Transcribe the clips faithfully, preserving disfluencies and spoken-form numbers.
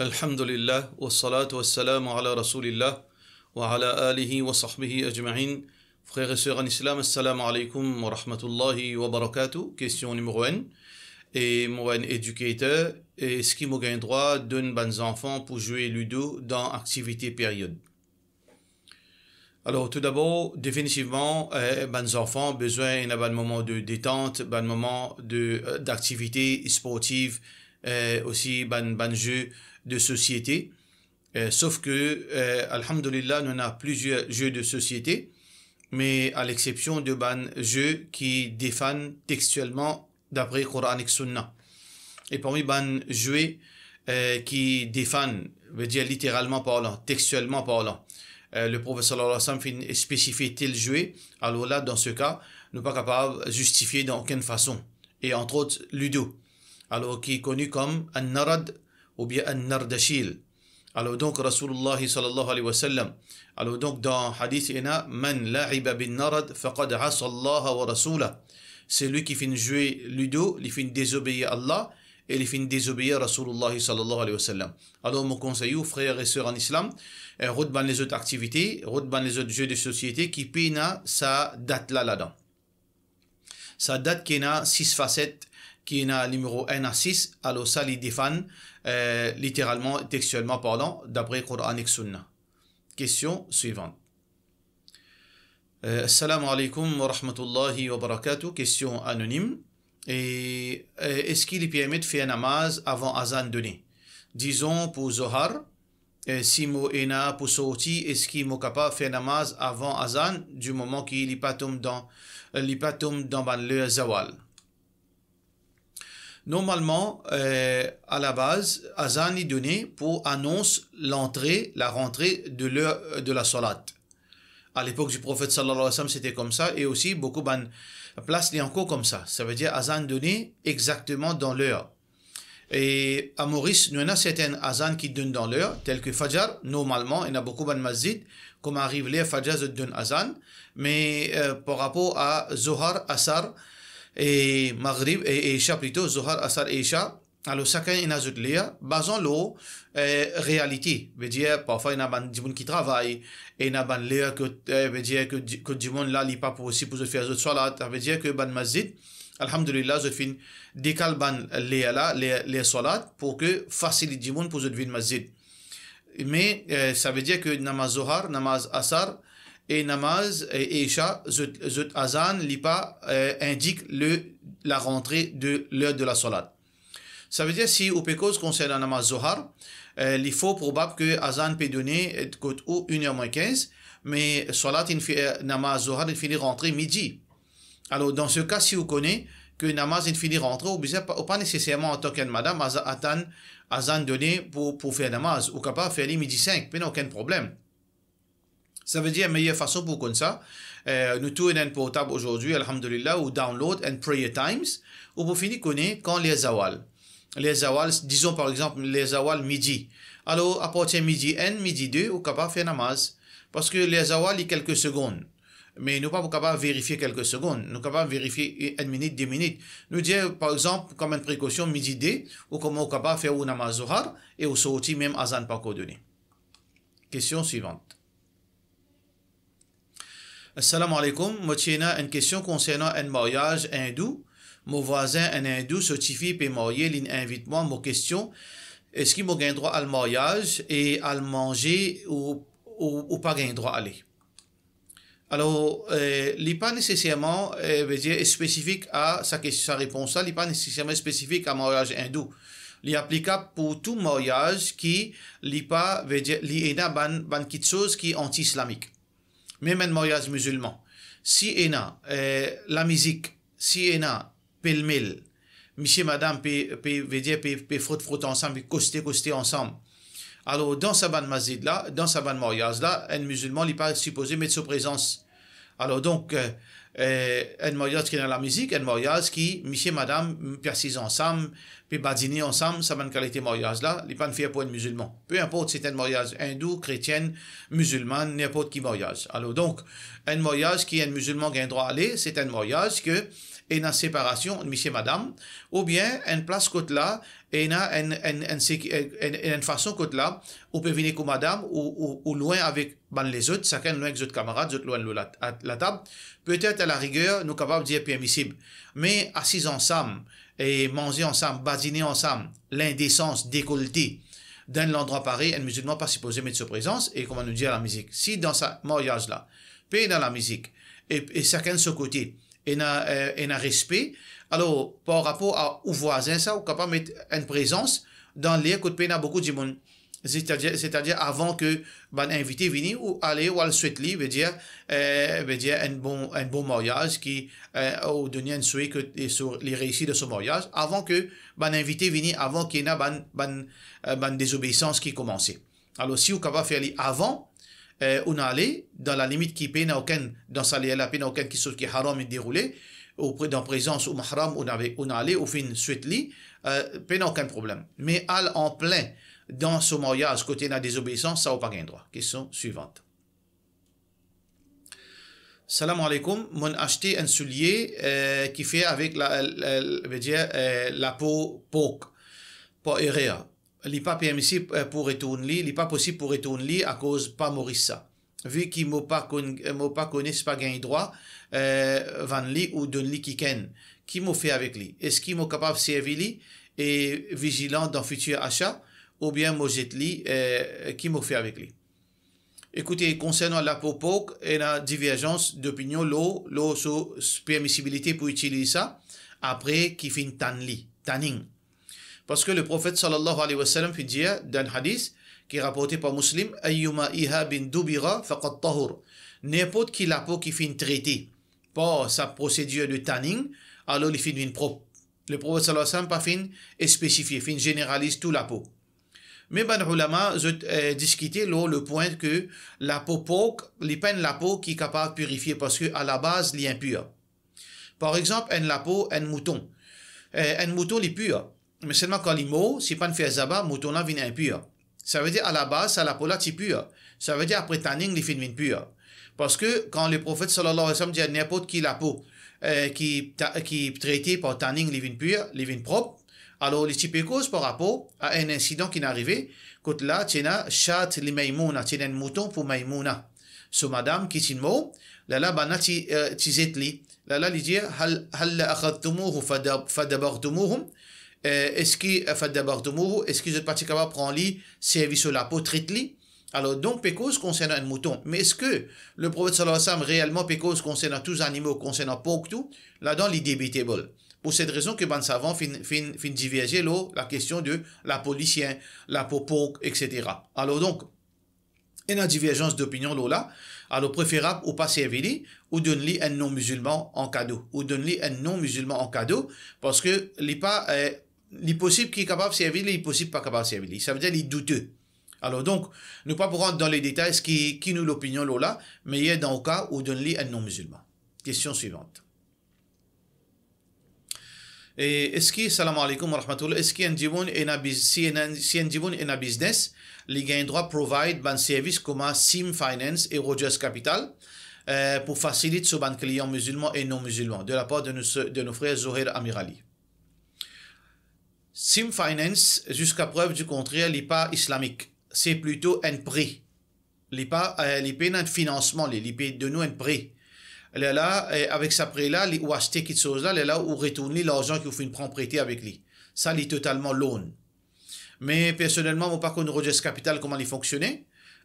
Alhamdulillah, wassalatu wassalamu ala Rasoulillah, wa ala alihi wa sahbihi ajma'in. Frer e ser an Islam, assalamu alaykoum wa rahmatullahi wa barakatuh. Kestion nimero enn. E mo enn edikater, eski mo gagn drwa donn bann zanfan pou zwe lido dan aktivite period? Alor, toudabor, definitivman, eh, bann zanfan bizin ena bann moman de detant, bann moman de, eh, daktivite sportiv, eh, osi bann, bann ze de sosiete. Eh, sof ke, eh, alhamdulillah, nou ena plizier ze de sosiete, me a lexsepsion de bann ze ki defann textielman dapre Koran ek Sounna. E parmi bann ze, eh, ki defann, vedir literalman parlan, textielman parlan, eh, le Profet sallallahu alayhi wa sallam finn spesifie tel ze, alor la, dan se ka, nou pa kapav zistifie dan okenn fason. E antrot, lido, alor ki koni kom an-narad oubien an-nardashil. Alor donk, Rasoulullah sallallahu alayhi wa sallam, alor donk, dan hadis ena, "Man la'iba bin-narad faqad asa Allah wa rasulah." Selwi ki finn zwe lido, li finn dezobeir Allah e li finn dezobeir Rasoulullah sallallahu alayhi wa sallam. Alor, mo konsey ou, frer e ser an Islam, eh, rod bann lezot aktivite, rod bann lezot ze de sosiete ki pena sa dat la ladan. Sa dat ki ena sis faset, ki ena nimero enn a sis, alor sa li defann, eh, literalman, textielman parlan, dapre Koran ek Sounna. Kestion swivan. Eh, assalamu alaykoum wa rahmatullahi wa barakatuh. Kestion anonim. E, eh, eski li permet fer namaz avan azan done? Dizon pou Zohar, eh, si mo ena pou sorti, eski mo kapav fer namaz avan azan, di moman ki li pa tom dan, eh, li pa tom dan bann ler zawal? Normalman, eh, a la baz, azan li done pou anons lantre, larantre de ler de lasalat. A lepok di Profet sallallahu alayhi wa sallam, sete koumsa, e osi boukou bann plas li ankor koumsa. Savedir azan done exakteman dan ler. E a Moris, nou ena sertin azan ki donn dan ler, tel ke Fajar, normalman, ena boukou bann masjid, kouma ariv ler Fajar, zot donn azan, me, eh, par rapor a Zohar, Asar e Maghrib, e, e Isha plito, Zohar, Asar e Isha, alor sakenn ena zot ler, bazan lor, eh, realite. Vedir, parfwa ena bann dimoun ki travay, ena bann ler kot, eh, vedir kot di-, kot dimoun la, li pa posib pou zot fer zot salat, savedir ke bann masjid, alhamdulillah, zot finn dekal bann ler la, ler, ler salat, pou ke fasilit dimoun pou zot vinn masjid. Me, eh, savedir ke namaz Zohar, namaz Asar e namaz, eh, Isha, zot, zot azan, li pa, eh, indik le, larantre de ler de lasalat. Savedir, si ou pe koz konsernan namaz Zohar, eh, li for probab ke azan pe done, eh, kot ou enn er mwin kinz, me salat inn fi-, eh, namaz Zohar inn fini rantre midi. Alor, dan se ka, si ou kone ke namaz inn fini rantre, ou bizin pa, ou pa neseserman antan ki enn madam aza-, atann azan done pou, pou fer namaz. Ou kapav fer li midi sink, pena okenn problem. Savedir, meyer fason pou konn sa, eh, nou tou ena enn portab azordi, alhamdulillah, ou download enn Prayer Times, ou pou fini kone kan ler zawal. Ler zawal, dizon par exanp, ler zawal midi. Alor, apartir midi enn, midi de, ou kapav fer namaz. Parski ler zawal, li kelke segonn. Me nou pa pou kapav verifie kelke segonn. Nou kapav verifie enn minit, de minit. Nou dir, par exanp, kom enn prekosion, midi de, ou kouma ou kapav fer ou namaz Zohar, e ou sorti mem azan pa ankor done. Kestion swivan. Assalamu alaykoum, mo ti ena enn kestion konsernan enn maryaz indou. Mo vwazin enn indou, so tifi pe marye, linn invit mwa. Mo kestion, eski mo gagn drwa al maryaz e al manze ou, ou, ou pa gagn drwa ale? Alor, eh, li pa neseserman, eh, vedir spesifik a sa kes-, sa repons la, li pa neseserman spesifik a maryaz indou. Li aplikab pou tou maryaz ki li pa, vedir, li ena bann, bann kiksoz ki anti-islamik. Mem enn maryaz mizilman, si ena, eh, lamizik, si ena pelmel, misie madam pe, pe, vedir pe, pe frot frot ansam, pe koste koste ansam. Alor, dan sa bann masjid la, dan sa bann maryaz la, enn mizilman, li pa sipoze met so prezans. Alor donk, eh, eh, enn maryaz ki ena lamizik, enn maryaz ki misie madam pe asiz ansam, pe badine ansam, sa bann kalite maryaz la, li pa'nn fer pou enn mizilman. Pe inport si enn maryaz indou, kretien, mizilman, ninport ki maryaz. Alor donk, enn maryaz ki enn mizilman gagn drwa ale, se enn maryaz ke, ena separasion ant misie madam, oubien enn plas kot la, ena enn, enn, enn seki-, enn, enn, enn fason kot la, ou pe vinn ek ou madam, ou, ou, ou lwin avek bann lezot, sakenn lwin ek zot kamarad, zot lwin lor la, latab, petet a la riger, nou kapav dir permisib. Me asiz ansam, e manze ansam, badine ansam, lindesans, dekolte, dan enn landrwa parey, enn mizilman pa sipoze met so prezans, e kouma nou dir, lamizik. Si dan sa maryaz la, pena lamizik, e, e sakenn so kote, ena, eh, ena respe, alor, par rapor a ou vwazin sa, ou kapav met enn prezans dan ler kot pena boukou dimoun. Setadir, setadir avan ke bann invite vini, ou ale, ou al swet li, vedir, eh, vedir enn bon, enn bon maryaz ki, eh, ou donn li enn swe ke li so-, li reysi dan so maryaz, avan ke bann invite vini, avan ki ena bann, bann, eh, bann dezobeisans ki koumanse. Alor, si ou kapav fer li avan, eh, ou'nn ale, dan lalimit ki pena okenn, dan sa ler la, pena okenn kiksoz ki haram inn deroule, ou pre-, dan prezans ou mahram, ou'nn ave-, ou'nn ale, ou finn swet li, eh, pena okenn problem. Me al anplin dan so maryaz, kot ena dezobeisans, sa ou pa gagn drwa. Kestion swivant. Salam aleykoum, mo'nn aste enn soulie, eh, ki fer avek la, la, vedir, eh, lapo pork, par erer. Li pa permisib, eh, pou retourn li, li pa posib pou retourn li akoz pa Moris sa. Vi ki mo pa konn-, eh, mo pa kone si pa gagn drwa, eh, vann li ou donn li kikenn. Ki mo fer avek li? Eski mo kapav servi li e vizilan dan fitir asa, oubien mo zet li, eh, ki mo fer avek li? Ekoute, konsernan lapo pork, ena diverzans dopinion lor, lor so permisibilite pou itiliz sa, apre ki finn tann li, tanning. Parski Leprofet sallallahu alayhi wa sallam finn dir dan hadis ki raporte par Muslim, "Ayyuma ihabin dubira faqad tahur." Ninport ki lapo ki finn trete par sa prosedir de tanning, alor li finn vinn prop. Leprofet sallallahu alayhi wa sallam pa finn spesifie, finn zeneraliz tou lapo. Me bann oulama, zot, eh, diskite lor lepwin ke lapo pork, li pa enn lapo ki kapav pirifie, parski alabaz li inpir. Par exanp, enn lapo, enn mouton. Eh, enn mouton, li pir. Me selman kan li mor, si pa'nn fer zaba, mouton la vinn inpir. Savedir, alabaz, sa lapo la ti pir. Savedir, apre tanning, li finn vinn pir. Parski kan Leprofet sallallahu alayhi wa sallam dir ninport ki lapo, eh, ki ta-, ki trete par tanning, li vinn pir, li vinn prop, alor li ti pe koz par rapor a enn insidan ki'nn arive, kot la ti ena shat li Maymouna, ti ena enn mouton pou Maymouna. So madam ki ti mor, lerla bann la ti, eh, ti zet li. Lerla li dir, "Hal, hal akhadhtumuhu fada-, fadabartumuhu?" Eh, eski, eh, fadabartumuhu, eski zot pa ti kapav pran li, servi so lapo, tret li? Alor, donk, pe koz konsernan enn mouton. Me eski Leprofet sallallahu alayhi wa sallam reelman pe koz konsernan tou zanimo, konsernan pork tou? Ladan, li debatable. Pou set rezon ke bann savan finn, finn, finn diverze lor lakestion de lapo lisien, lapo pork, et cetera. Alor donk, ena diverzans dopinion lor la, alor preferab ou pa servi li, ou donn li enn non-mizilman an kado. Ou donn li enn non-mizilman an kado, parski li pa, eh, li posib ki kapav servi li, li posib pa kapav servi li. Savedir li doute. Alor donk, nou pa pou rant dan le detay, eski, ki nou lopinion lor la, meyer dan ou ka, ou donn li enn non-mizilman. Kestion swivant. E eski, salam aleykoum wa rahmatullah, eski enn dimoun ena biz-, si ena, si enn dimoun ena biznes, li gagn drwa provide bann servis kouma Sim Finance e Rogers Capital, eh, pou fasilit so bann klian mizilman e non-mizilman, de la part de nos, de nos frères Zoher Amirali. Sim Finance, ziska prev di kontrer, li pa islamik. Se plito enn pre. Li pa, eh, li pena enn finansman, li, li pe donn ou enn pre. Lerla, eh, avek sa pre la, li, ou aste kiksoz la, lerla ou retourn li larzan ki ou finn pran prete avek li. Sa, li totalman loan. Me personelman, mo pa konn Rogers Capital kouma li fonksione.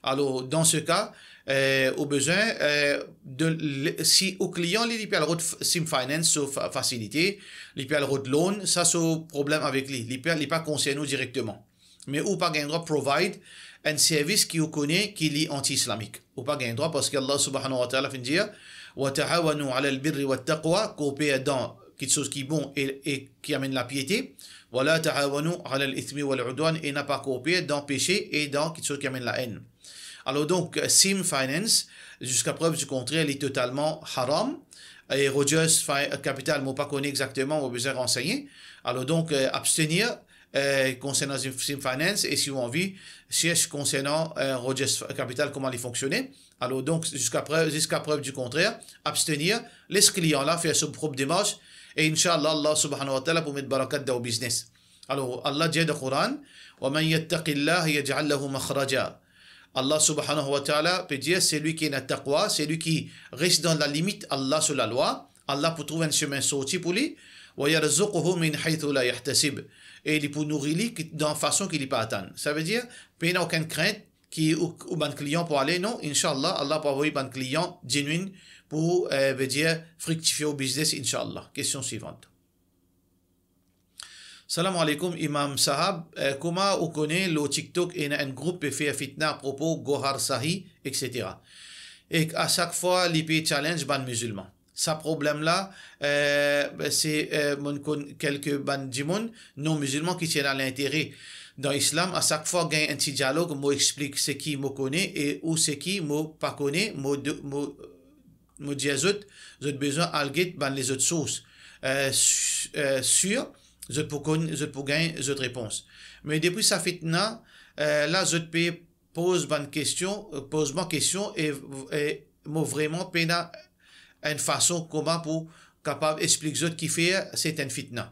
Alor, dan se ka, eh, ou bizin, eh, de, le, si ou klian li, li pe al rod f-, Sim Finance so fa-, fasilite, li pe al rod loan, sa so problem avek li. Li pe, li pa konsern ou direkteman. Me ou pa gagn drwa provide enn servis ki ou kone ki li anti-islamik. Ou pa gagn drwa, parski Allah subhanahu wa ta'ala finn dir, "Wa ta'awanu 'alal birri wat taqwa", korper dan kiksoz ki bon e, e ki amenn lapiete. "Wa la ta'awanu 'alal ithmi wal 'udwan", e napa korper dan pese e dan kiksoz ki amenn laenn. Alor donk, Sim Finance, ziska prev di kontrer, li totalman haram. E Rogers Fi-, Capital, mo pa kone exakteman, mo bizin ransegne. Alor donk, eh, abstenir, eh, konsernan Zim-, Zim Finance, e si ou anvi, cherche konsernan, eh, Rogers Capital, kouma li fonksione. Alor, donk, ziska prev, ziska prev di kontrer, abstenir, les klian la fer so prop demars, e inshallah, Allah subhanahu wa ta'ala pou met barakat dan ou biznes. Alor, Allah dir dan Koran, "Wa man yattaqillaha yaj'al lahu makhraja." Allah subhanahu wa ta'ala pe dir, selwi ki ena taqwa, selwi ki res dan lalimit Allah so lalwa, Allah pou trouv enn semin sorti pou li, "Wa yarzuqhu min haythu la yahtasib." E li pou nouri li ki, dan fason ki li pa atann. Savedir, pena okenn krint ki ou, ou bann klian pou ale, non, inshallah, Allah pou avoy bann klian genuine pou, eh, vedir, friktifie ou biznes, inshallah. Kestion swivant. Salam alaikum, Imam Sahab. Eh, kouma ou kone lor TikTok ena enn group pe fer fitna apropo Gohar Sahi, et cetera. Ek a sak fwa li pe challenge bann mizilman. Sa problem la, eh, se, eh, mo konn kelke bann dimoun non mizilman ki ti ena lintere dan Islam. A sak fwa gagn enn ti dialog, mo explik seki mo kone e ou seki mo pa kone, mo de-, mo mo dir zot, zot bizin al get bann lezot sours. Eh, s-, eh, sir, zot pou konn, zot pou gagn zot repons. Me depi sa fitna, eh, la zot pe poz bann kestion, eh, poz mwa kestion e, e mo vreman pena enn fason kouma pou kapav explik zot kifer se enn fitna.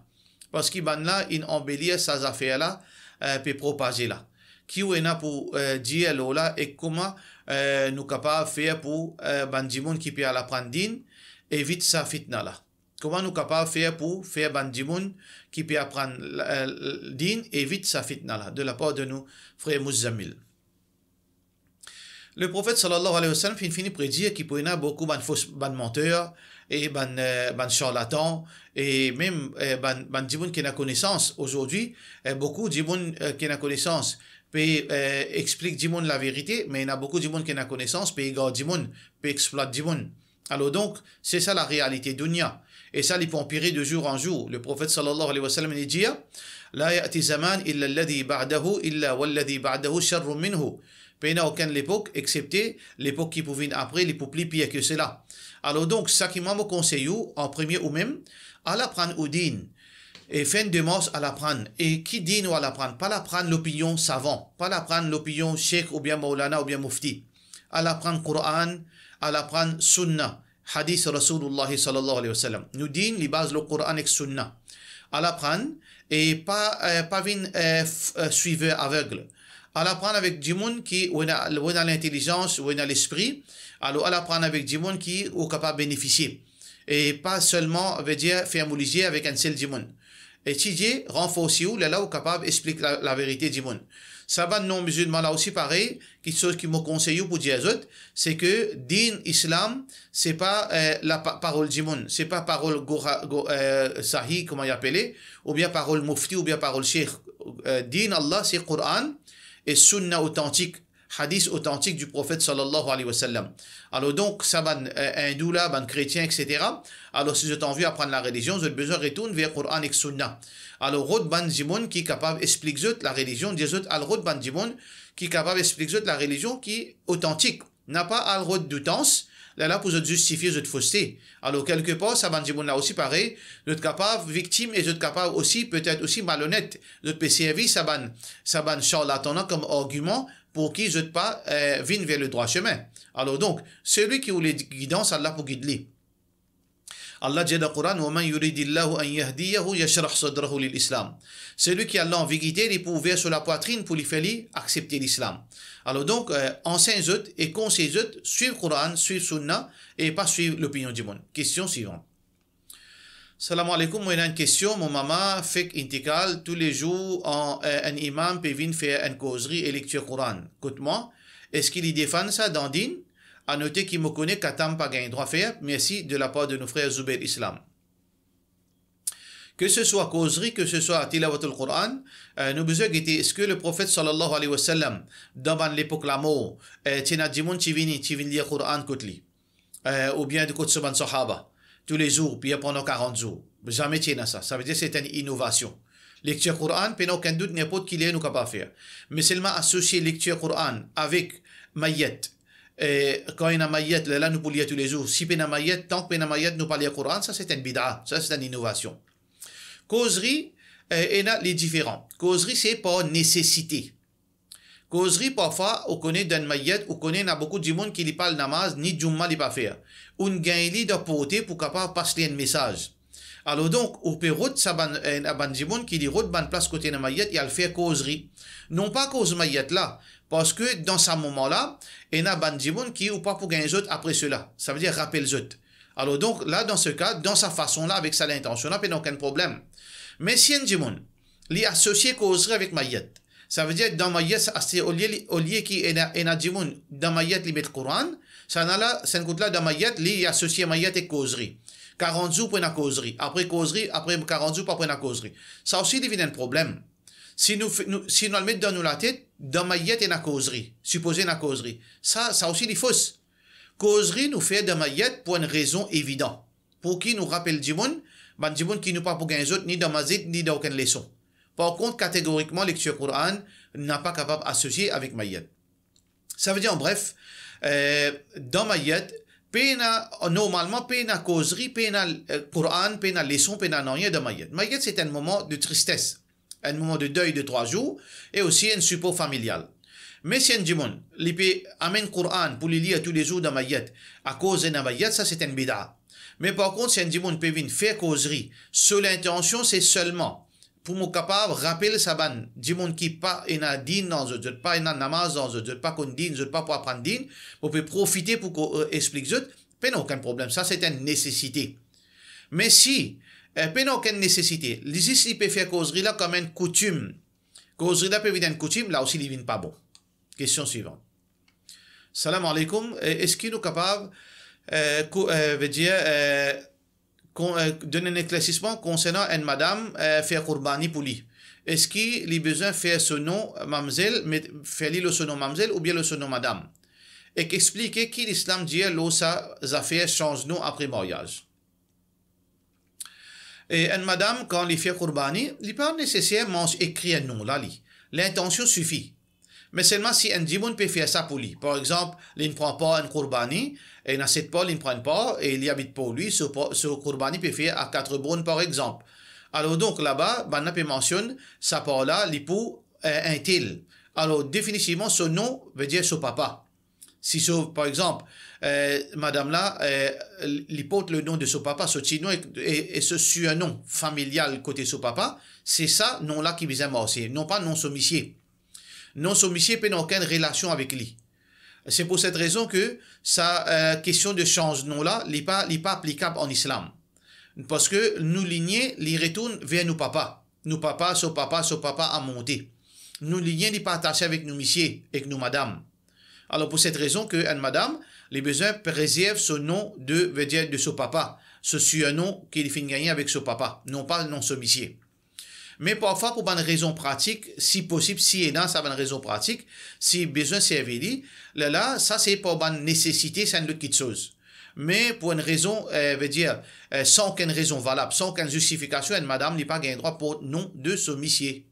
Parski bann la inn anbelir sa zafer la, eh, pe propaze la. Ki ou ena pou, eh, dir lor la e kouma, eh, nou kapav fer pou, eh, bann dimoun ki pe al aprann din evit sa fitna la? Kouma nou kapav fer pou fer bann dimoun ki pe aprann, eh, din evit sa fitna la, de lapar de nou frer Muzammil? Le Profet sallallahu alayhi wa sallam finn fini predir ki pou ena boukou bann fos, bann manter e bann, eh, bann charlatan e mem, eh, bann, bann dimoun ki ena konesans. Ozordi, eh, boukou dimoun, eh, ki ena konesans pe, eh, explik dimoun laverite, me ena boukou dimoun ki ena konesans pe egar dimoun, pe explwat dimoun. Alor donk, se sa larealite dunya. E sa, li pou anpire de zour an zour. Le Profet sallallahu alayhi wa sallam, li dir, "La ya'ti zaman illa alladhi ba'dahu, illa walladhi ba'dahu sharrun minhu." Pena okenn lepok, exsepte lepok ki pou vinn apre, li pou pli pir ki sela. Alor donk, sa ki mwa mo konsey ou, an premie ou mem, al aprann ou din. E fer enn demars al aprann. E ki din ou al aprann? Pa al aprann lopinion savan. Pa al aprann lopinion sheikh oubien maulana oubien mufti. Al aprann Koran, al aprann Sunna, hadis Rasoulullah sallallahu alayhi wa sallam. Nou din, li baz lor Koran ek Sunna. Al aprann, e pa, eh, pa vinn, eh, f-, eh, swiver aveg. Al aprann avek dimoun ki ou ena, ou ena lintelizans, ou ena lespri. Alor, al aprann avek dimoun ki ou kapav benefisie. E pa selman, vedir, ferm ou lizie avek enn sel dimoun. Etidie, ranforsi ou, lerla ou kapav explik la, laverite dimoun. Sa bann non mizilman la osi parey, kiksoz ki mo konsey ou pou dir zot, se ke din Islam, se pa, eh, la pa-, parol dimoun, se pa parol gora-, go-, eh, sahi, kouma li apele, oubien parol mufti, oubien parol sheikh. Eh, din Allah, se Koran e Sunna otantik, hadis otantik di Profet sallallahu alayhi wa sallam. Alor donk, sa bann, eh, Indou la, bann kretien, et cetera, alor si zot anvi aprann larelizion, zot bizin retourn ver Koran ek Sunna. Alor rod bann dimoun ki kapav explik zot larelizion, dir zot al rod bann dimoun ki kapav explik zot larelizion ki otantik. Napa al rod doutans, lerla pou zot zistifie zot foste. Alor, kelkepar, sa bann dimoun la osi parey, zot kapav viktim e zot kapav osi, petet osi malonet. Zot pe servi sa bann, sa bann charlatan la kom argiman pou ki zot pa, eh, vinn ver le drwa semin. Alor donk, selwi ki oule gidans, Allah pou gid li. Allah dir dan Koran, "Wa man yuridillahu an yahdiyahu yashrah sadrahu lil Islam." Selwi ki Allah anvi gide, li pou ouver so lapwatrinn pou li fer li aksepte Lislam. Alor donk, eh, ansegn zot e konsey zot, swiv Koran, swiv Sunna e pa swiv lopinion dimoun. Kestion swivant. Salam alaikum, mo ena enn kestion. Mo mama fek intikal, toulezour an, eh, enn imam pe vinn fer enn kozri e lektir Koran kot mwa. Eski li defann sa dan din? A note ki mo kone katam pa gagn drwa fer. Mersi, de lapar de nou frer Zouber Islam. Ke se swa kozri, ke se swa tilawatul Koran, eh, nou bizin gete, eski le Profet sallallahu alayhi wa sallam, dan bann lepok lamor, eh, ti ena dimoun ti vini, ti vinn lir Koran kot li? Eh, oubien kot so bann sahaba, toulezour, oubien pandan karant zour. Zame ti ena sa. Savedir se enn inovasion. Lektir Koran, pena okenn dout, ninport ki ler nou kapav fer. Me selman asosie lektir Koran avek mayet. Eh, kan ena mayet, lerla nou pou lir toulezour. Si pena mayet, tan ki pena mayet, nou pa lir Koran, sa se enn bida, sa se enn inovasion. Kozri, Eh, ena li diferan. Kozri se par nesesite. Kozri, parfwa, ou kone dan mayet, ou kone ena boukou dimoun ki li pa al namaz, ni djouma li pa fer. Ou'nn gagn li dan porte pou kapav pas li enn mesaz. Alor donk, ou pe rod sa bann, eh, bann dimoun ki li rod bann plas kot ena mayet, li al fer kozri. Non pa akoz mayet la, parski dan sa moman la, ena bann dimoun ki ou pa pou gagn zot apre sela. Savedir rapel zot. Alor donk, la, dan se ka, dan sa fason la, avek sa lintansion la, pena okenn problem. Me si enn dimoun, li asosie kozri avek mayet, savedir dan mayet, sa, se olie li, olie ki ena, ena dimoun, dan mayet li met Koran, sa ena la, sa enn kout la, dan mayet li, li asosie mayet ek kozri. Karant zour pou ena kozri, apre kozri, apre karant zour pa pou ena kozri. Sa osi, li vinn enn problem. Si nou fe-, nou, si nou al met dan nou latet, dan mayet ena kozri, sipoze ena kozri. Sa, sa osi, li fos. Kozri nou fer dan mayet pou enn rezon evidan. Pou ki nou rapel dimoun, bann dimoun ki nou pa pou gagn zot ni dan masjid, ni dan okenn leson. Par kont, kategorikman, lektir Koran napa kapav asosie avek mayet. Savedir, an bref, eh, dan mayet, pena, normalman, pena kozri, pena, eh, Koran, pena leson, pena nanye dan mayet. Mayet, se enn moman de tristes, enn moman de dey de trwa zour, e osi enn sipor familial. Me si enn dimoun, li pe amenn Koran pou li lir toulezour dan mayet, akoz ena mayet, sa se enn bida. Me par kont, si enn dimoun pe vinn fer kozri, so lintansion se selman pou mo kapav rapel sa bann dimoun ki pa ena din dan zot, zot pa ena namaz dan zot, zot pa konn din, zot pa pou aprann din, mo pe profite pou ko-, eh, explik zot, pena okenn problem, sa se enn nesesite. Me si, eh, pena okenn nesesite, li zis li pe fer kozri la kom enn koutim, kozri la pe vinn enn koutim, la osi li vinn pa bon. Kestion swivan. Salam aleykoum, eh, eski nou kapav, eh, ko-, eh, vedir, eh, kon-, eh, donn enn eklersisman konsernan enn madam, eh, fer kourbani pou li. Eski li bizin fer so nom mamzel, met, fer li lor so nom mamzel oubien lor so nom madam? Ek explike ki Lislam dir lor sa zafer sanz nom apre maryaz. E enn madam, kan li fer kourbani, li pa neseser mansion ekrir nom la li. Lintansion sifi. Me selman si enn dimoun pe fer sa pou li, par exanp, li'nn pran par enn kourbani, e ena set par li'nn pran enn par, e li abit Porlwi, so par, so kourbani pe fer a Katreborn, par exanp. Alor donk, laba, bannla pe mansionn sa par la, li pou, eh, entel. Alor, definitivman, so nom vedir so papa. Si so, par exanp, eh, madam la, eh, li port le nom de so papa, so ti nom e, e, e so surnom familial kote so papa, se sa nom la ki bizin marse, non pa nom so misie. Non so misie pena okenn relasion avek li. Se pou set rezon ke sa, eh, kestion de sanz nom la, li pa, li pa aplikab an Islam. Parski nou linie, li retourn ver nou papa. Nou papa, so papa, so papa a monte. Nou linie, li pa atase avek nou misie, ek nou madam. Alor, pou set rezon ke enn madam, li bizin prezerv so nom de, vedir de so papa, so surnom ki li finn gagne avek so papa, non pa nom so misie. Me parfwa, pou bann rezon pratik, si posib, si ena sa bann rezon pratik, si bizin servi li, lerla, sa se par bann nesesite, sa enn lot kitsoz. Me pou enn rezon, eh, vedir, eh, san okenn rezon valab, san okenn zistifikasion, enn madam, li pa gagn drwa port nom de so misie.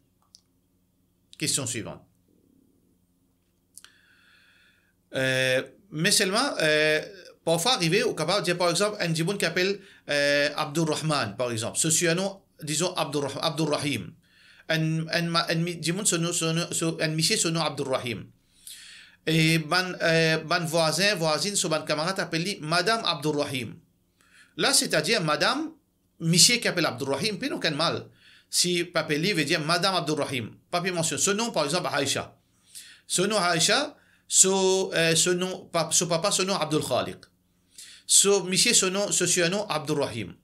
Kestion swivan. Eh, me selman, eh, parfwa arive, ou kapav dir, par exanp, enn dimoun ki apel, eh, Abdurrahman, par exanp. So surnom, dizon, Abdur-, Abdurrahim. Enn, enn ma-, enn mi-, dimoun so nom, so nom, so, enn misie so nom Abdurrahim. E bann, eh, bann vwazin, vwazinn, so bann kamarad apel li Madam Abdurrahim. La, setadir, madam, misie ki apel Abdurrahim, pena okenn mal. Si pe apel li, vedir Madam Abdurrahim. Pa pe mansionn. So nom, par exanp, Aisha. So nom Aisha, so, eh, so nom, pa-, so papa, so nom Abdul Khaliq. So misie, so nom, so surnom Abdurrahim.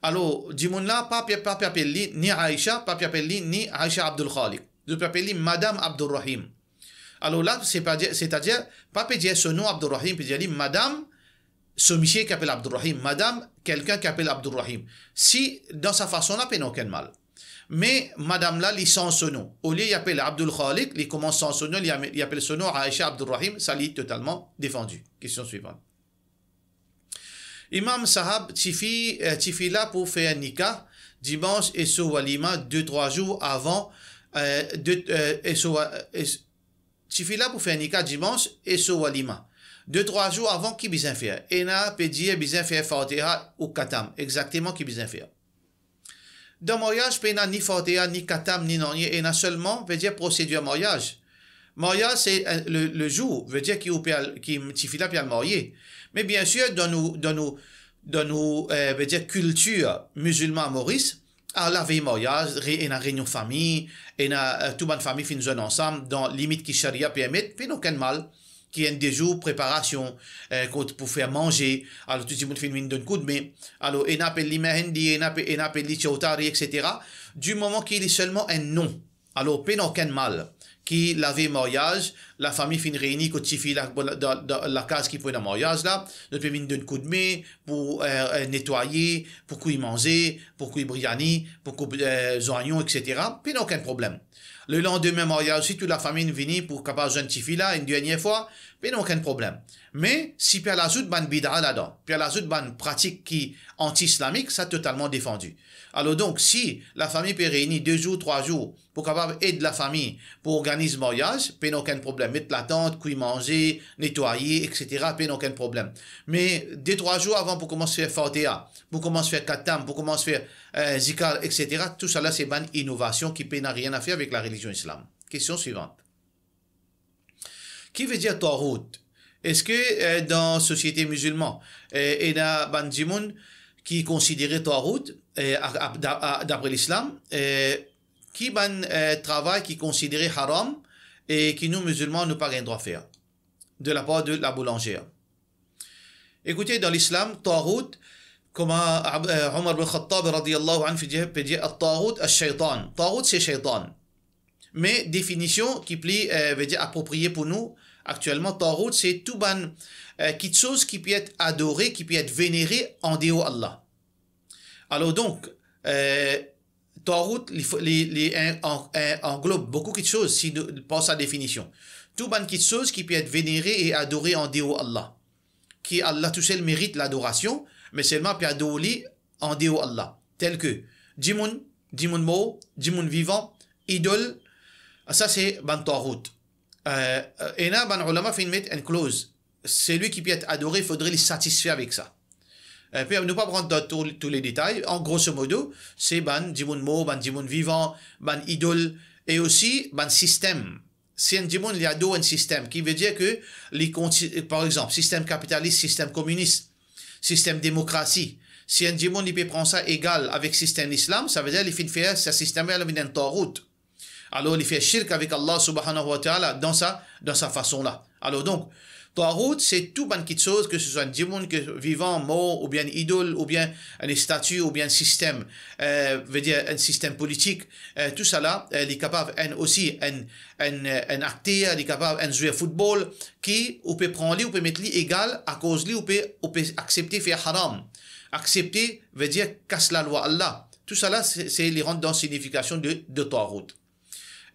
Alor, dimoun la, pa pe, pa pe apel li ni Aisha, pa pe apel li ni Aisha Abdul Khaliq. Zot pe apel li Madam Abdurrahim. Alor la, se pa dir, setadir, pa pe dir so nom Abdurrahim, pe dir li madam, so misie ki apel Abdurrahim, madam, kelkin ki apel Abdurrahim. Si, dan sa fason la, pena okenn mal. Me madam la, li sanz so nom. Olie li apel Abdul Khaliq, li koumans sanz so nom, li ame-, li apel so nom Aisha Abdurrahim, sa li totalman defandi. Kestion swivan. Imam Sahab, tifi, eh, tifi la pou fer nikah dimans e so walima de trwa zour avan, eh, de, eh, e so wa-, e s-, tifi la pou fer nikah dimans e so walima de trwa zour avan, ki bizin fer? Ena pe dir bizin fer Fatiha ou Khatam. Exakteman ki bizin fer? Dan maryaz, pena ni Fatiha, ni khatam, ni nanye, ena selman, vedir, prosedir maryaz. Maryaz, se, eh, le, le zour, vedir ki ou pe al, ki tifi la pe al marye. Me biensir, dan nou, dan nou, dan nou, eh, vedir, kiltir mizilman Moris, a lavey maryaz, re-, ena reynion fami, ena, eh, tou bann fami finn zwenn ansam dan limit ki sharia permet, pena okenn mal, ki enn de zour preparasion, eh, kot pou fer manze, alor tou dimoun finn vinn donn koudme, alor ena apel li mehendi, ena ape-, ena apel li chowtari, et cetera. Di moman ki li selman enn non, alor pena okenn mal ki lavey maryaz, lafami finn reyni kot tifi la, dan, dan lakaz ki pou ena maryaz la, zot pe vinn donn koudme pou, eh, eh, netwaye, pou kwi manze, pou kwi briani, pou koup, eh, zwanyon, et cetera. Pena okenn problem. Le landime maryaz osi, tou lafami vini pou kapav zwenn tifi la enn dernie fwa, pena okenn problem. Me si pe al azout bann bida ladan, pe al azout bann pratik ki anti-islamik, sa totalman defandi. Alor donk, si lafami pe reyni de zour, trwa zour pou kapav ed lafami pou organiz maryaz, pena okenn problem. Met latant, kwi manze, netwaye, et cetera, pena okenn problem. Me de, trwa zour avan pou koumans fer Fatiha, pou koumans fer khatam, pou koumans fer, eh, zikar, et cetera, tousala se bann inovasion ki pena rien a fer avek larelizion islam. Kestion swivant. Ki vedir twarout? Eski, eh, dan sosiete mizilman, eh, ena bann dimoun ki konsidere twarout, eh, a, a, da-, a, dapre lislam, eh, ki bann, eh, travay ki konsidere haram e ki nou mizilman nou pa gagn drwa fer de lapar de laboulanzer? Ekoute, dan lislam, twarout, kouma Ab-, eh, Omar bin Khattab radiyallahu anhu pe dir, pe dir, "At-twarout ash-shaytan." Twarout se shaytan. Me definision ki pli, eh, vedir apropriye pou nou aktielman, twarout se tou bann, eh, kitsoz ki pe et adore, ki pe et venere andeor Allah. Alor donk, eh, twarout, li fo-, li, li en-, an-, en-, anglob boukou kitsoz, si nou, par sa definision. Tou bann kitsoz ki pe et venere e adore andeor Allah, ki Allah tousel merit ladorasion, me selman pe ador li andeor Allah, tel ke dimoun, dimoun mor, dimoun vivan, idol, sa se bann twarout. Eh, ena bann oulama finn met enn kloz, selwi ki pe et adore, fodre li satisfe avek sa. Eh, pe nou pa rant dan tou, tou le detay. An grosso modo, se bann dimoun mor, bann dimoun vivan, bann idol, e osi bann sistem. Si enn dimoun li ador enn sistem, ki vedir ke li konti-, par exanp, sistem kapitalis, sistem kominis, sistem demokrasi, si enn dimoun li pe pran sa egal avek sistem lislam, sa vedir li finn fer sa sistem la vinn enn twarout. Alor li fer shirk avek Allah subhanahu wa ta'ala dan sa, dan sa fason la. Alor donk, twarout se tou bann kitsoz, ke se swa enn dimoun ki vivan, mor, oubien enn idol, oubien enn estati, oubien enn sistem, eh, vedir enn sistem politik, eh, tousala, eh, li kapav enn osi enn, enn, eh, enn akter, li kapav enn zwer foutbol, ki ou pe pran li, ou pe met li egal, akoz li ou pe, ou pe aksepte fer haram. Aksepte vedir kas lalwa Allah. Tousala, se, se li rant dan signifikasion de, de twarout.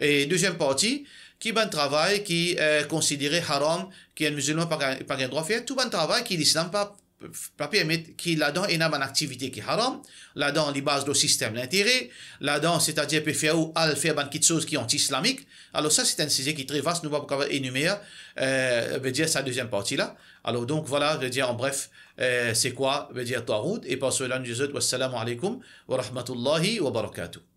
E deziem parti, ki bann travay ki, eh, konsidere haram, ki enn mizilman pa gagn, pa gagn drwa fer, tou bann travay ki lislam pa, pa permet, ki ladan ena bann aktivite ki haram, ladan li baz lor sistem lintere, ladan, setadir pe fer ou al fer bann kitsoz ki anti-islamik. Alor sa, se enn size ki tre vas, nou pa pou kapav enimer, eh, vedir sa deziem parti la. Alor donk, vwala, vedir an bref, eh, se kwa, vedir twarout, e par sela nou dir zot, wassalamu alaikum wa rahmatullahi wa barakatuh.